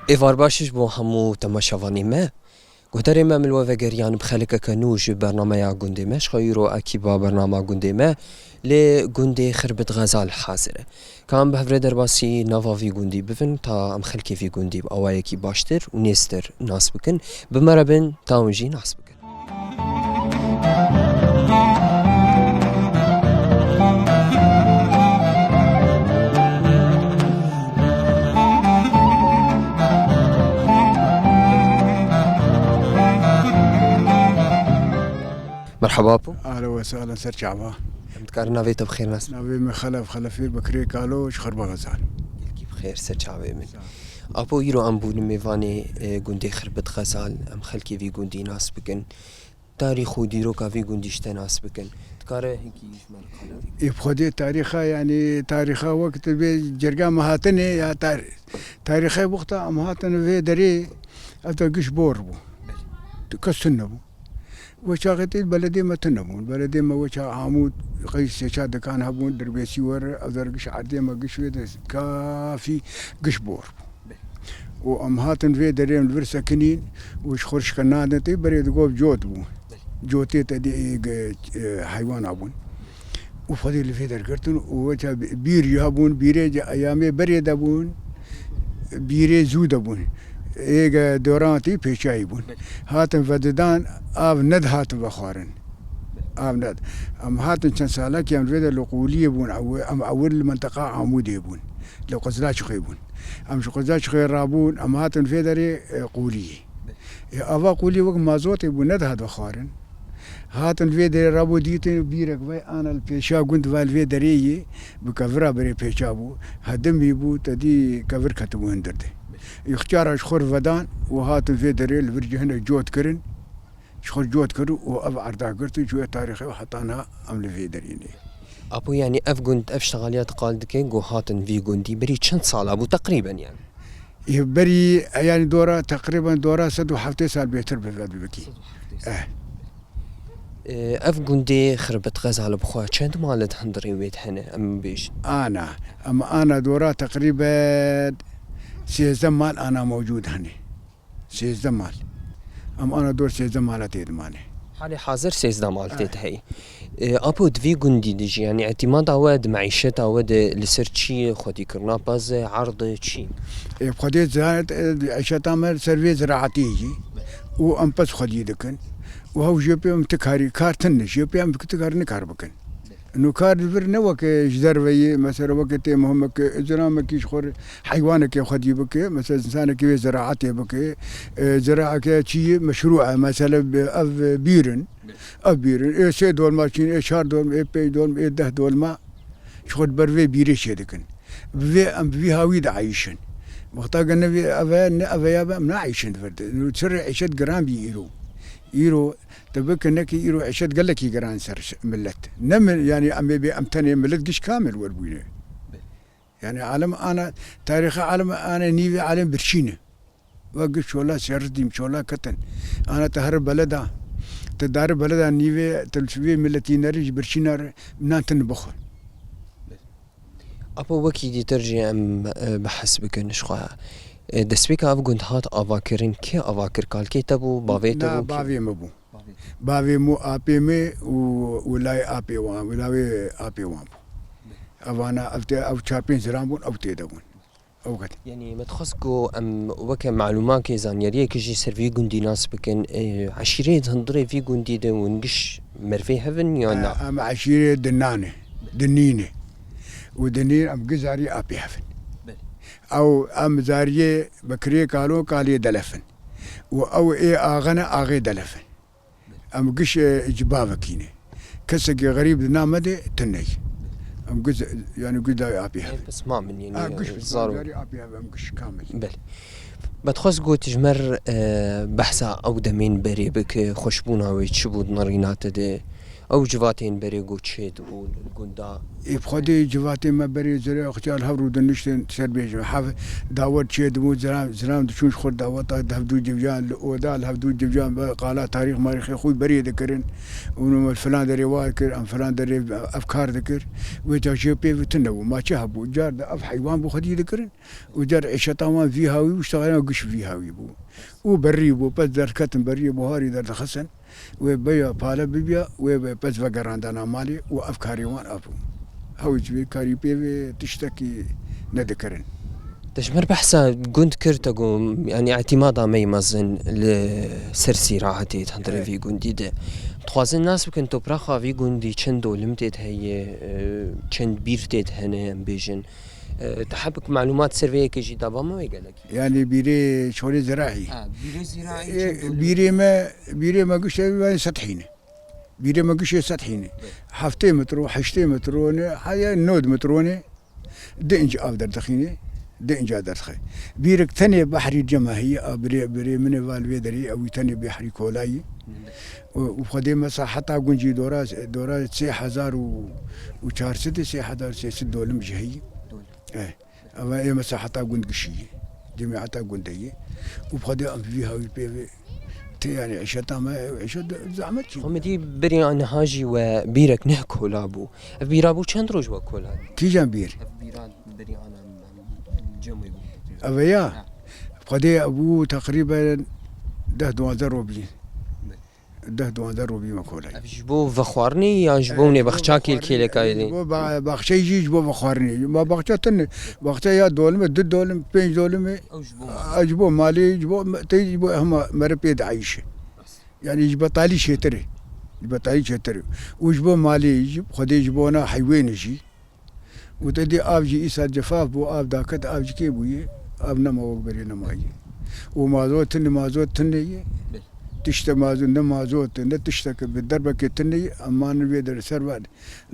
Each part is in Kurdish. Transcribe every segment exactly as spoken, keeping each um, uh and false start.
Êvar baş ji bo hemû temaşevanê me. Guhdarê me, em li we vegeriyan bi xelekeke nû ji bernameya gundê me. Ji xwe îro ekîba bernama gundê me li gundê Xirbit Xezal hazir e. Ka em bi hev re derbasî nava vî gundî bibin, ta em xelkê vî gundî bi awayekî baştir û nêztir nas bikin. Bi me re bin, ta hûn jî nas bikin. Merhaba Apo. Ahlen we sahlen, ser çava. Em dikarin navê te bi xêr nas bikin? Navê min Xelef Xelefê, bi kirê Kalo, ji Xirba Xezal. Gelkî bi xêr, ser çavê min. Sağ ol. Apo, îro em bûne mêvanê, e, gundê Xirbit Xezal, em xelkê vî gundî nas bikin. Tarîx û dîroka vî gundî ji te nas bikin. Dikare hinkî ji me re qala vî gundî? Ê, bi xwedê tarîxa, yanî tarîxa wek tu bê cerga me hatine ya tar-, tarîxê wexta em hatin vê derê, ev de giş bor bû. Belê. Tu kes tune bû. Wê çaxê tê beledê me tune bûn. Beledê me wê çax Amûd, qey sê çar dikan hebûn, Dirbêsî wer, ev der giş erdê me giş wê de kafî giş bor bû. Belê. Û em hatin vê derê em li vir sekinîn û ji xwe şikendin tê berê digot cot bû. Belê. Cotê te dê, e, ge-, e, heywana bûn. Û xwedî li vê dergirtin û weke bîr ya bûn, bîrê eyamê berê de bûn, bîrê zû de bûn. Ê ge doran tê pêçayî bûn. Belê. Hatin vedidan, av nedihatin vexwarin. Av ned. Em hatin çend salekî em vê de li qûliyê bûn, ew, em ewil li minteqa Amûdê bûn. Li Qizlaçixê bûn. Em ji Qizlaçixê rabûn, em hatin vê derê, e, qûliyê. Ê, ava qûlî wek mazotê bû, nedihat vexwarin. Hatin vê derê rabû dîtin, bîrek vay ana li pêşa gund va li vê derê yê, bi kevira berê pêça bû. Hedimî bû, te dî kevir ketibû hundir de. Îxtiyara ji xwe vedan û hatin vê derê li vir cihine cot kirin. Ji xwe cot kir û ev erda girtin, ji wê tarîxê û heta niha em li vê derê ne. Apo, yanî ev gund, ev ştexaliya tu qal dike, ku hatin vî gundî berî çend sala bû teqrîben yanî? Ê, berî, yanî dora, teqrîben dora sed û heftê sal bêtir bi vê bikî. Sed û heftê sal. Eh. Ê, ev gundê Xirbit Xezal bi xwe çend mal di hundirê wê de hene, em bibêjin? Ana, em ana dora teqrîben sêzdeh mal ana mewcûd hene. Sêzdeh mal. Em ana dor sêzdeh mala tê dimane. Halê hazir sêzdeh mal tê, eh, de heyî. E, Apo, di vî gundî de jî, yanî îtîmada we di meîşeta we de li ser çi ye, xwedîkirina pez e, erd e, çi? E, xwedê ziraet, e, îşeta me ser vê ziraetê yî û em pez xwedî dikin û hew jê pê em ti karî, kar tune, jê pê em ti karî nikar bikin. Nûkar li vir ne weke ji derve yê, mesela weke tê muhimeke, icramekî ji xwe re heywanekê xwedî bike, mesela însanekî wê ziraetê bike, e, ziraeke çi yê meşrû e, mesela bi-, ev bîr in, ev bîr in, ê sê dolma çîn, ê çar dolma, ê pênc dolma, ê deh dolma, ji xwe di ber vê bîrê çêdikin. Bi vê em bi vî hawî dieyşin. Wexta ke ne vê ev e, ne ev e ya be, em naeyşin di vir de. Nû çi re îşet giran bî îro. Îro te bike nekî îro îşet gelekî giran ser ş-, milet. Ne min, yanî em ê bê em tenê milet giş kamil werbûyne. Belê. Yanî alem ana, tarîxê alem ana nîvê alem birçîne. Ve giş çola şeritîm, çola ketin. Ana te here beleda, te dare beleda nîvê, te li vê miletî nerî ji birçîna re nan tin bixwe. Belê. Apo, wekî dîtir jî em, e, behs bikin ji xwe. E, destpêka ev gund hat avakirin, kê ava kir? Kalkê te bû, bavê te bû, kê? Na, bavê min bû. Bavê. Bavê min û apê min û, û layê apê wan, û lawê apê wan bû. Evana, ev tê, ev çar pênc ziran bûn, ew tê de bûn. Ew qet. Yanî, me dixwest ku em weke malûmakê, zanyariyekê jî ser vî gundî nas bikin. E, eşîreyê di hundirê vî gundî de hûn giş mervê hev in yan na? E, em eşîrê di nan e, di nîn e. Û di nîn em giş zarî apê hev in. Belê. Ew em zariyê bi kirê kalo, kalê delef in. Û ew ê axe ne, axê delef in. Em giş, e, ji bavekî ne. Kesekî xerîb di nav me de tune ye. Em giş, yanî giş dayê apê hev. Em pismam in, yanî, ha, giş, e, pismam, zar û carî apê hev, em giş kamil. Belê. Me dixwest got ji me re, e, behsa ew demên berê bike, xweşbûna wê çi bû di nerîna te de? Ew civatên berê ku çêdibûn li gunda? Ê bi Xwedê civatên me berê zirê xwe al hev rû diniştin ser bêjin. Hev dawet çêdibû, zilam, zilam diçûn ji xwe daweta hevdû civcan li oda, li hevdû civcan be qala tarîx marîxê xwe berê dikirin. Û me filan derê wa kir, em filan derê ev kar dikir. Wê ca jê pê ve tune bû. Ma çi hebû? Car de ev heywan bû xwedî dikirin. Û car eşeta wan vî hawî bû, işte giş vî hawî bû. Û berî bû, pez derketin beriyê buharî derdixistin. Wê beya pale bibiya, wê be pez vegerandana malê û ev karê wan ev bû. Hewî ji vê karî pê ve tiştekî nedikirin. Te ji me re behsa gund kir, te got, yanî îtîmada me yê mezin li ser zîraetê di hundirê Evet. vî gundî de. Dixwazin nas bikin, topraxa vî gundî çend dolim tê de heye, e, çend bîr tê de hene, em bêjin. E, te hebik malûmat ser vê yekê jî daba me wê gelek? Yanî bîrê çolê ziraî. Ha, bîrê ziraî Ê, çend dolim? Bîrê me, bîrê me giştê yanî sed hîn e. Bîrê me gişê sed hîn e. Evet. Heftê metro, heştê metro ne, haya nod metro ne. Di inc av derdixîne, di inca derdixe. Bîrek tenê behrî cema heye, a birê, birê min ê val vê derê, ew tenê behrî kolayî. Evet. Û, û Xwedê me saheta guncî dora, dora sê hezar û, û çar sed, sê hezar sê sed dolim jî heye. Dolim. Eh. Eva ê me saheta gund gişî ye. Cemiyeta gundê ye. Û bi Xwedê em vî hawî pê ve tê, yanî îşeta me, îşet zehmet çi? Xwe min dî berî aniha jî we bîrek neh kola bû. Ev bîra bû çend roj we kola? Kîjan bîr? Ev bîra berî ana cem wê bû. Ev ya? Ha. Bi Xwedê bû teqrîben deh duwazdeh roj bî. Deh duwazdeh rojî me kolay. Ev ji bo vexwarinê yan ji bo Ev ji bo nêbexçakê li vexwarinê, kêleka ji yê? Bo ba-, baxçeyê jî ji bo vexwarinê. Ma baxça tune, baxça ya dolime, du dolim, pênc dolime. Ew ji bo malê. Ew ji bo malê, ji bo me-, tê ji bo hema meriv pê dieyşe. Yanî ji betalî çêtir e. Ji betalî çêtir e. Û ji bo malê jî, Xwedê ji bo na heywêne jî. Û te dî av jî îsal cefaf bû, av daket, av ji kê bûye? Av nema wek berê nemaye. Û mazot tune, mazot tune ye. Belê. Tişte mazot, ne mazot, ne tişteke bi derbekê tune ye. Em manin vê de li ser va-,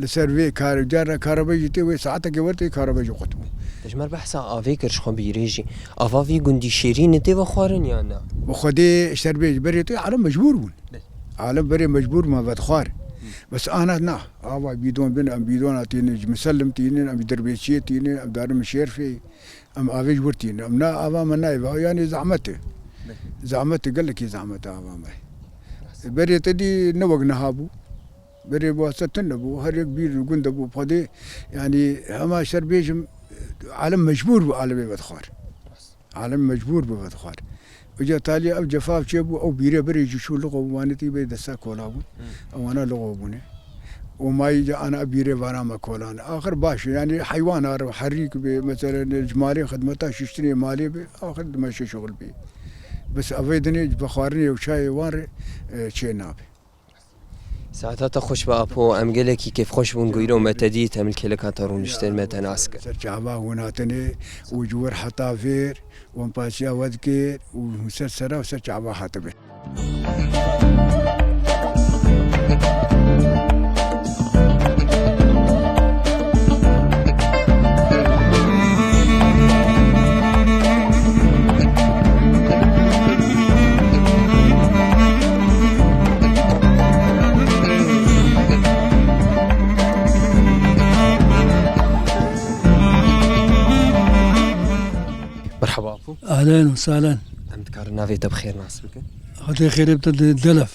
li ser vê kar, cara karebe jî tê wê saetekê werte karebe jî qut bû. Te ji me re behsa avê kir, ji xwe bîrê jî. Ava vî gundî şêrîn e, tê vexwarin yan na? Bi Xwedê ji ser bê ji berê tê alem mecbûr bûn. Belê. Alem berê mecbûr me vedixwar. Bes ana na. Ava bîdon bin, em bîdona tînin, ji miselim tînin, em ji dirbêçiyê tînin, em darin min şêrfê, em avê ji wir tînin. Em na ava me nayê, yanî zehmet e. Belê. Zehmet e, gelekî zehmet e ava me. Berê te dî ne wek niha bû. Berê bi wasta tune bû, her yek bîr li gund de bû, Xwedê, yanî hema ser bêjim, alem mecbûr bû alemê vedixwar. Alem mecbûr bû vedixwar. Uca talî ev cefaf çêbû, ew bîrê berê jî çû liqo bû, wanê tî bê desta kola bûn. Hı. Ewana liqo bûne. Û mayî ca ana ev bîrê vana me kolan. Axir baş e, yanî heywan ar herîk bê, mesela ji malê xidmeta şiştinê malê bê, axir dimeşe şixul bê. Bes evê dinê ji vexwarinê û çayê wan re, e, çê nabe. Saeta te xweş be Apo, em gelekî kêfxweş bûn ku îro me te dît, em li kêleka te rûniştin, me te nas kir. Ser çava hûn hatine û ji wir heta vêr wan pasiya we dikir û hûn ser sera û ser çava hatibin. Merhaba Apo. Ahlen û sahlen. Em dikarin navê te bi xêr nas bikin? Xwedê xêrê bide, Delef.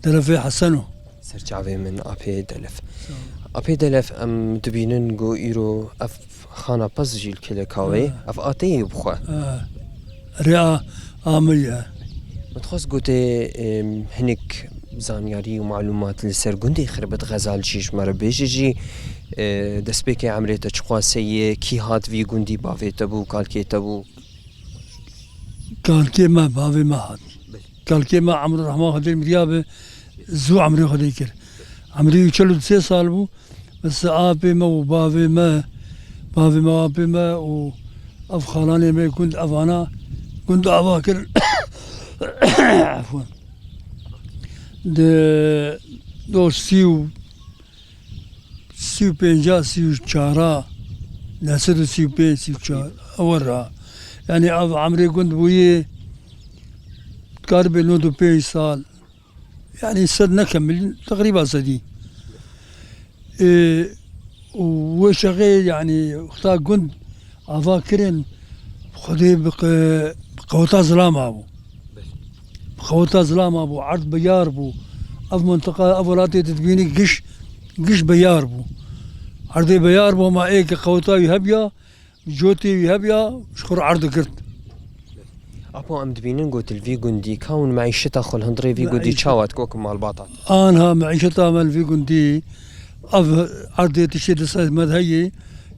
Delefê Heseno. Ser çavê min Apê Delef. Sağ ol. Apê Delef, em dibînin ku îro ev xana pez jî li kêleka wê, Ha. ev a te yê bi xwe. Ha. Rê a, a min ye. Min dixwest gotê, em, hinek zanyarî û malûmat li ser gundê Xirbet Xezal jî ji me re bêje jî, e, destpêkê emrê te çiqasê ye, kî hat vî gundî, bavê te bû, kalkê te bû? Kalkê me, bavê me hat. Belê. Kalkê me Emrû Rehman Xwedê miriya be, zû emrê Xwedê kir. Emrê wî çel û sê sal bû. Bes apê me û bavê me, bavê me, apê me û ev xalanê me gund evana, gund ava kir. Efwan. Di do sî û, sî û pênca, sî û çara, neh sed û sî û pênc, sî û çar, ew ra. Yanî ev emrê gund bûyê, kar bê nod û pênc sal. Yanî sed nekemilîn, teqrîba sedî. Ê, û wê çaxê, yanî, wexta gund ava kirin, Xwedê bi qe-, bi qeweta zilama bû. Bi qeweta zilama bû, erd beyar bû. Ev mintiqa, ev welatê tu dibînî giş, giş beyar bû. Erdê beyar bû, hema ê ke qeweta wî hebiya, cotê wî hebiya, ji xwe re erd digirt. Apo, em dibînin ku tu li vî gundî, ka hûn meîşeta xwe li hundirê vî gundî Meîşet. Çawa dike wek malbatan? Anha meîşeta me li vî gundî, ev erdê tiştê di sed me de heye.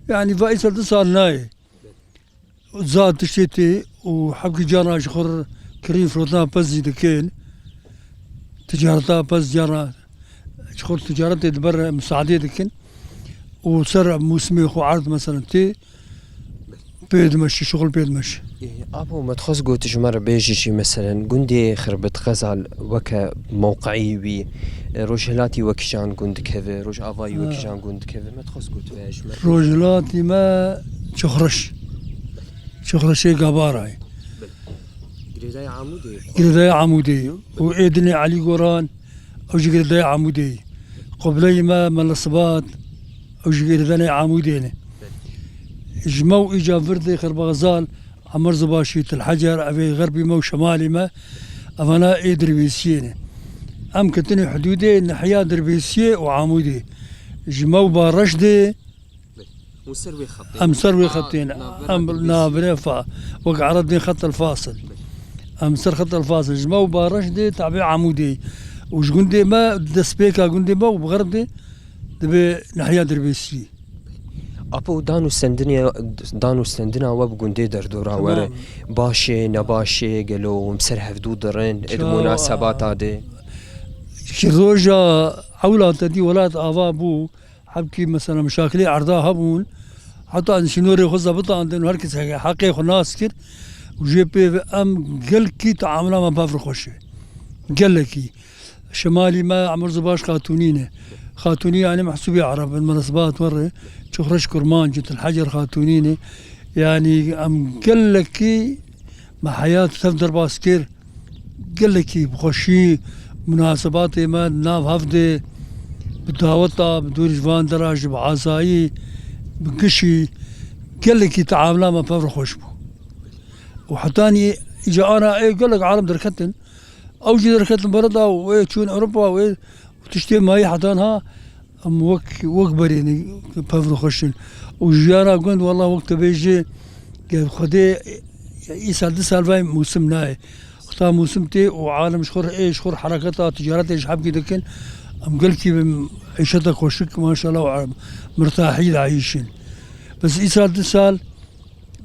Yanî va îsal du sal nayê. Za tiştê tê û hebkî carna ji xwe re kirîn firotna pez jî dikin. Ticareta pez carna ji xwe re ticaretê di ber misaadê dikin. Û ser mûsimê xwe erd, meselen, tê pê dimeşe, şixul pê dimeşe. Ê, apo, me dixwest ku tu ji me re bêjî jî, meselen, gundê Xirbit Xezal weke mewqeyî wî, e, rojhilatî wekî jan gund dikeve, rojavayî wekî Ha. jan gund dikeve, me dixwest ku tu bêjî ji me re. Rojhilatî me Çixriş. Çixrişê Gabarayê. Girêdayê Amûdê. Girêdayê Amûdê. Û ê dinê Elî Goran, ew jî girêdayê Amûdê ye. Qibleyê me Mele Sibat, ew jî girêdanê Amûdê ne. Ji me û îca virdê Xirba Xezal, Emir Zubaşî, Til Hecer, ev ê xerbî me û şemalî me, evana ê Dirbêsiyê ne. Em ketinê hidûdê nehiya Dirbêsiyê û Amûdê. Ji me û Bareş dê Hûn ser wê xetê Em ne. ser wê A, xetê ne. navbera Em Dirbêsiyê. navbera fa-, wek Ereb dê xet el fasil. Em ser xet el fasil. Ji me û Bareş dê tabê Amûdê. Û ji gundê me, destpêka gundê me û bi xerb dê dibe nehiya Dirbêsiyê. Apo, dan û stendinê, dan û stendina we bi gundê derdora Tamam. were. Baş e, ne baş e, gelo hûn ser hevdû dirin, ê di Çawa? munasebata de. Ki roja ewla te dî welat ava bû, hebkî mesela mişakilê erda hebûn, heta sînorê xwe zebitandin û her kes heqê xwe nas kir û jê pê ve em gelkî teamula me bev re xweş e. Gelekî. Şemalî me Emir Zubaş Xatûnî ne. Xatûnî, yanî, mehsûbî Ereb in, Mele Sibat were, Çixriş Kurmanc, Til Hecer Xatûnî ne. Yanî, em gelekî me heyat tev derbas kir. Gelekî bi xweşî munasebatê me di nav hev de bi daweta, bi dûrî ji van dera jî bi asayî, bi gişî gelekî teamula me pevre xweş bû. Û hetanî îca ana ê gelek alim derketin. Ew jî derketin bereda û ê çûn Ewropa û ê û tiştê mayî hetan ha. Em wek, wek berê ne, pevre xweş in. Û jiyana gund, wela wek tu bêjî, ge Xwedê îsal du sal vay mûsim nayê. Wexta mûsim tê û alim ji xwe re, ê ji xwe re hereketa ticaretê ji hebkî dikin. Em gelkî bi îşeta xweşik, maşallah, û mirtahî de ayîşin. Bes îsal du sal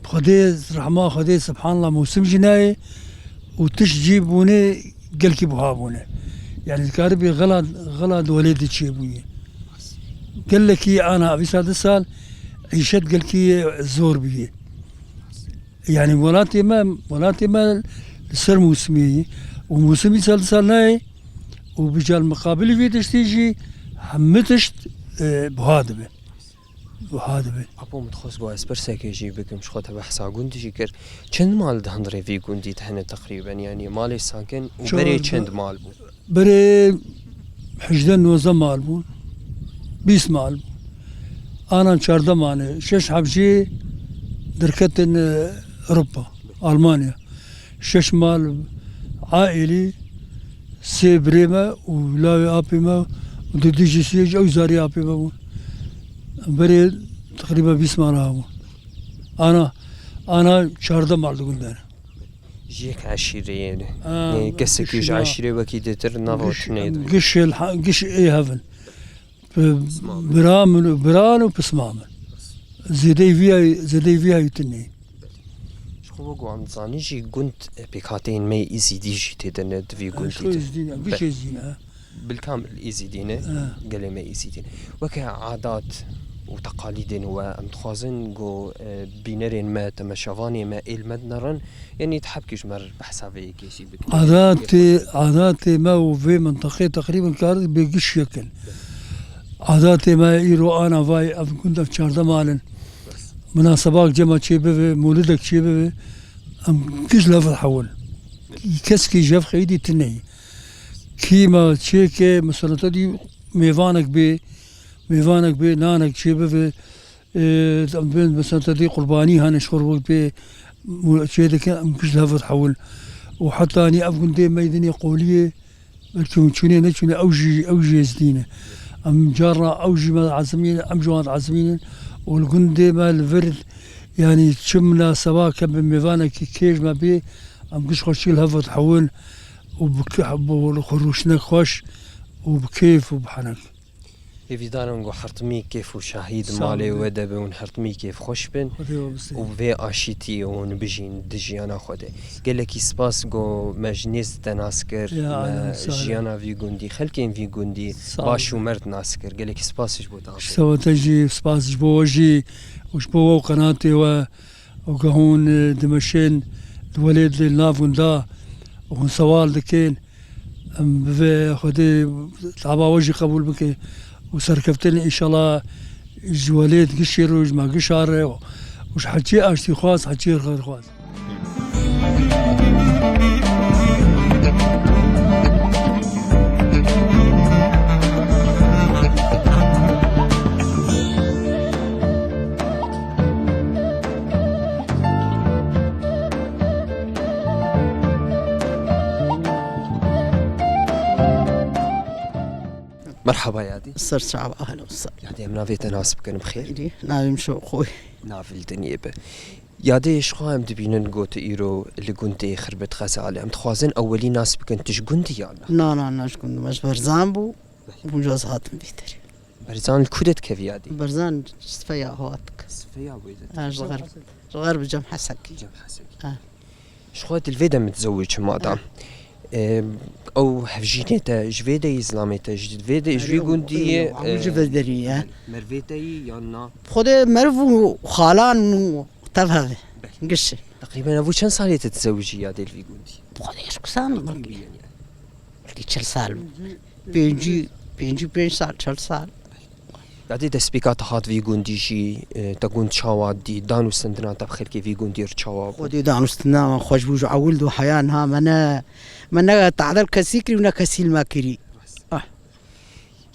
Xwedê rehma, Xwedê subhanallah, mûsim jî nayê û tişt jî bûne gelkî buha bûne. Yanî dikaribî xela, xela di welêdê çêbûye. Gelekî ana vîsa du sal îşet gelkî zor bûye. Yanî welatê me, welatê me li ser mûsimê ye û mûsim îsal du sal nayê û bi cal miqabilî vê tiştê jî hemî tişt, e, buha dibe. Wiha dibe. Apo, min dixwest ku ez pirsekê jî bikim, ji xwe te behsa gund jî kir. Çend mal di hundirê vî gundî de hene teqrîben? Yanî malê sakin û Çar berê de- çend mal bû? Berê hejdeh nozdeh mal bûn. Bîst mal bûn. Anan çardeh mane. Şeş heb jî derketin, e, Ewropa, Almanya. Şeş mal aîlî, sê birê me û lawê apê me û didî jî sê jî ew zarî apê me bûn. Berê teqrîben bîst mal hebûn. Ana, ana çardeh mal di gund de ne. Ji yek eşîreyê ne. Ha, Ê, kesekî ji kişî ji ma- eşîrê wekî dêtir nava Giş, tune de. giş el ha-, giş ê hevin. Bi-, Pisma min. bira min û biran û pisma min. Zêdeyî vîya, zêdeyî vîya tune. Ji xwe wek wan dizanî jî gund, e, pêkhateyên me yê Îzîdî jî tê de ne di vî gundî de. Êzîdî ne, Be- giş Êzîdî ne. Bilkamil Îzîdî ne, Ha. gelê me Îzîdî ne. Weke adat û teqalîdên we em dixwazin ku, e, bînerên me, temeşevanê me êl me dinerin, yanî tu hebkî ji me re behsa vê yekê jî bikin. Adatê, adatê me û vê mintiqê teqrîben kar bê giş yek in. Adatê me îro ana vay ev gund ev çardeh mal in. Minasebak cema çê bibe, mûlidek çê bibe, em giş lev hewin. Kesekî ji hev xeyidî tune ye. Kî me çêke, miselete dî mêvanek bê, Mêvanek bê, nanek çê bibe, e, em bên mesela te dê qurbanî hene ji xwe re bê, çê dikin, em giş li hev dihewin. Û heta nî ev gundê me yê dinê qoliyê, belkî hûn çûnê neçûnê, ew jî, ew jî êzdî ne. Em cara ew jî me diezimînin, em jî wan diezimînin. Û li gundê me li vir, yanî çi minaseba ke bi mêvanekî kêj me bê, em giş xwe çî li hev dihewin û bi ke-, bi xwe rûşnek xweş û bi kêf û bi henek. Hêvîdar in ku hertimî kêf û şahî di Sağ malê olun. We de be û hertimî kêfxweş bin Xwedê we bistê. Û vê aşîtî hûn bijîn di jiyana xwe de. Gelekî spas ku me ji nêz te nas kir, Ya, me ahlen, sahlen. Jiyana vî gundî, xelkên vî gundî Sağ baş û olun. Merd nas kir. Gelekî spas ji bo te. Ji te we te jî spas ji bo we jî û ji bo we û qenatê we. Û ke hûn, e, dimeşên di welêt li nav hûn da û hûn sewal dikin, em bi vê Xwedê taba we jî qebûl bike û serkeftin înşallah ji welêt gişê re û ji me gişa re û ji heçî aştîxwaz, heçî xêrxwaz. Merhaba yadî. Ser çava, ahlen we sahlen. Yadî em navê te nas bikin bi xêr? Xeyrî, navê min Şewqoy. Nav li dinyê be. Yadê ji xwe em dibînin got îro li gundê Xirbet Xezal e. Em dixwazin ewelî nas bikin tu ji gundî ya na? Na, na, na ji gundî me ji Berzan bû. Hûn caz hatin vî derê. Berzan li ku de dikevî yadî? Berzan ji Sifeya Hawat dike. Sifeya wê de. Ha, ji xerb, ji xerb Cem Hesekî. Cem Hesekî. Ha. Ji xwe di vê de min dizewicim madam. Ha. Em, ew hevjînê te ji vê de yî, zilamê te ji vê de, ji vî gundî yê, ew ji vê derî ye. Mervê te yî yan na? Xwedê meriv û xalan û tev heve. Belê. Gişî. Teqrîben ev çend salê te dizewicî yadê li vî gundî? Xwedê ez kusan. Teqrîben yani. Belkî çil sal. Pêncî, pêncî pênc sal, çil sal. Yadê destpêka te hat vî gundî jî, e, te gund çawa dî, dan û stendina te bi xelkê vî gundî re çawa bû? Xwedê dan û stendina me xweş bû, ji ewil do heya niha me ne, me ne tadel kesî kirî û ne kesî li me kirî. Ah.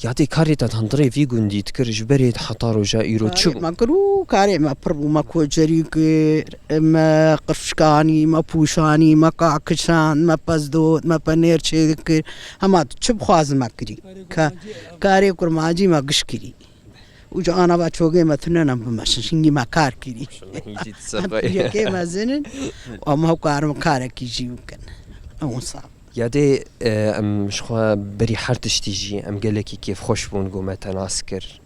Yadê karê te di hundirê vî gundî dikir ji berê heta roja îro çi bû? Karê me kir û karê me pir bû, me koçerî kir, me qirfişkanî, me pûşanî, me qakişand, me pezdot, me penêr çêdikir. Hema tu çi bixwazî me kirî. Ka-, karê kurmancî me giş kirî. Û ca ana va çogê me tune ne bimeşin, hingî me kar kirî. Hingî tu sefa ye. Yekê mezin in, û em hew karin karekî jî bikin. Ew wisa. Yadê, e, em ji xwe berî her tiştî jî em gelekî kêfxweş bûn ku me te nas kir.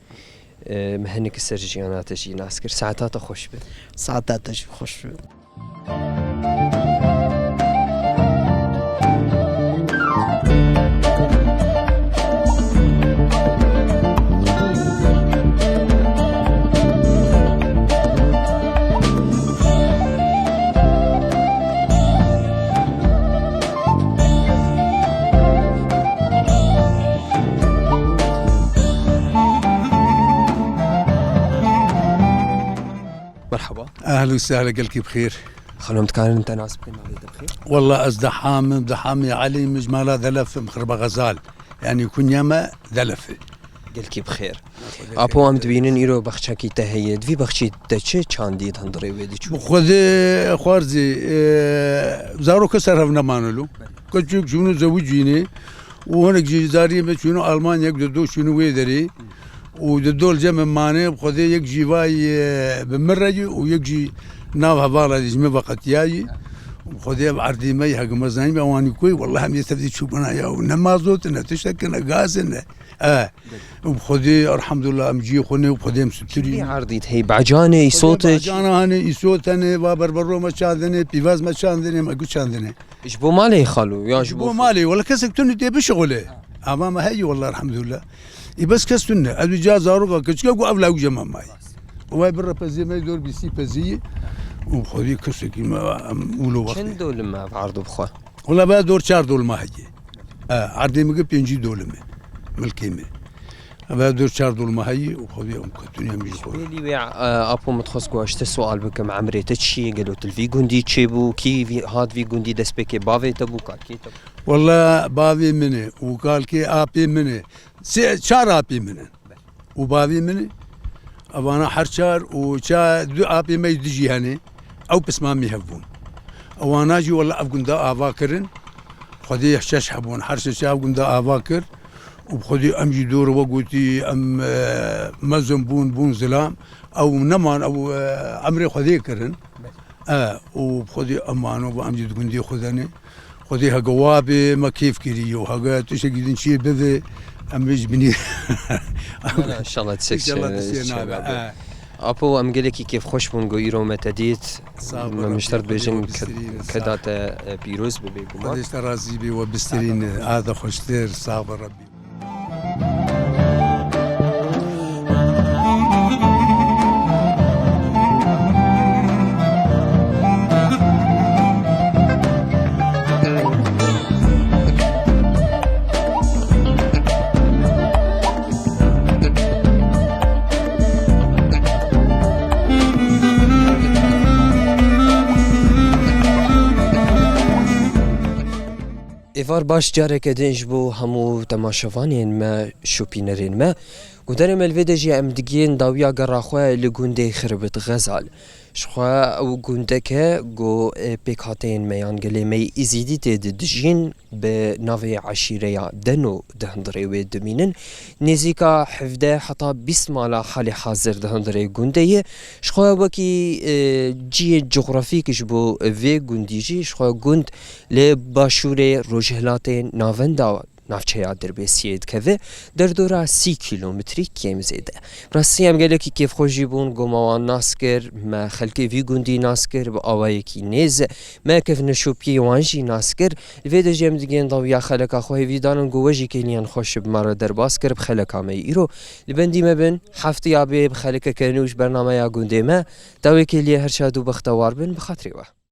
E, me hinek ser jiyana te jî nas kir. Saeta te xweş be. Saeta te jî xweş be. Merhaba. Ehlen û sehlen, gelkî bi xêr. Xanum, dikarin te nas bikin, navê te bi xêr? Walla ez Deham im, Dehamê Elî, min ji mala Delef im, Xirba Xezal. Yanî kunya me Delef e. Gelkî bi xêr. Apo, em dibînin îro bexçekî te heye. Di vî bexçî te çi çandî di hundirê wê diçû? Bi Xwedê xwarzî, e, zaroka ser hev nemanilo. Keçik çûno zewicînê û hinek jî zariyê me çûno Almanya, ku dido çûno wê derê. Û dido li cem min mane, bi Xwedê yek jî vay, e, bi min re ye û yek jî nav hevala ji min veqetiyayî. Bi Xwedê ev erdê me ye, heke me zanî me ewanî ku ye, welleh em yê tevdî çûbûna ya û ne mazot, ne tiştek, ne gaz, ne. E, û bi Xwedê, elhamdulillah, em cihê xwe ne û bi Xwedê em sitirî. Çi erdî heye? Becanê, îsotê? Becana hene, îsot hene, va berbero me çandine, pîvaz me çandine, me gu çandine. Ji bo malê xalo, ya ji Ji bo bo malê, wele kesek tune tê bişixule. Ava me heye, wele elhamdulillah. Ê bes kes tune. Ez û ca zaroka keçika ku ev lawî cema mayî. Û vay bir pezê me dor bîsî pezî. Û xwedî kesekî me, em, ûlo wextê. Çend dolim ev erdo bi xwe? Wele be dor çar dolma heye. E, erdê min ki pêncî dolim e. Milkê me. Ve dor çar dolma heyî û xwedî em ketûnî em jî xwe. Pêlî wê, e, apo, min dixwest ku ez ji te sual bikim, emrê te çi ye? Gelo tu li vî gundî çêbû? Kî vî, hat vî gundî, destpêkê bavê te bû, kalkê te bû? Welle bavê min e û kalkê apê min e. Sê, çar apê min in. û bavê min, evana her çar û ça du apê me yê dijî hene, ew pismamî hev bûn. Ewana jî wela ev gunda ava kirin, Xwedê şeş hebûn, her şeş ev gunda ava kir û bi Xwedê em jî dor we gotî, em, e, mezin bûn, bûn zilam. Ew neman, ew, e, emrê Xwedê kirin. E, û bi Xwedê em mano, em jî di gundê xwe de ne. Xwedê hege wa bê, me kêf kirî yo. Hege tiştekî din çiyê bibe, em bê ji binî. Wala, înşallah tiştek İnşallah çi-, tiştê çi nabe. nabe. E. Apo, em gelekî kêfxweş bûn ku îro me te dît. Sağ ol, Me Rabbi, mişter Xwedê dibêjin we ke-, bistîrîne, keda sağ ol. te, e, pîroz bibe guman. Xwedê ji te razî be, we bistîrîne. Ada xweştir, sağ ol, Rabbi. Êvar baş careke din ji bo hemû temaşevanên me, şopînerên me. Guhdarên me, li vê de jî em digihên dawiya gera xwe li gundê Xirbit Xezal. Ji xwe ew gundeke ku, e, pêkhateyên me yan gelê me yê Êzîdî tê de dijîn, bi navê eşîreya Deno di hundirê wê dimînin. Nêzîka hevdeh heta bîst mala halê hazir di hundirê gundê ye. Ji xwe wekî, e, cihê cografîk ji bo vê gundî jî, ji xwe gund li başûrê rojhilatê navenda navçeya Dirbêsiyê dikeve, derdora sî kîlometrî kêm zêde. Rastî em gelekî kêfxweş jî bûn, ku me wan nas kir, me xelkê vî gundî nas kir, bi awayekî nêz me kevneşopiyê wan jî nas kir. Li vê de jî em digihên dawiya xeleka xwe, hêvîdar in ku we jî kêliyan xweş bi me re derbas kir, bi xeleka me yê îro. Li bendî me bin, heftiya bê bi xelekeke nû ji bernameya gundê me. Dawê kêliyê her şad û bextewar bin, bi xatirê we.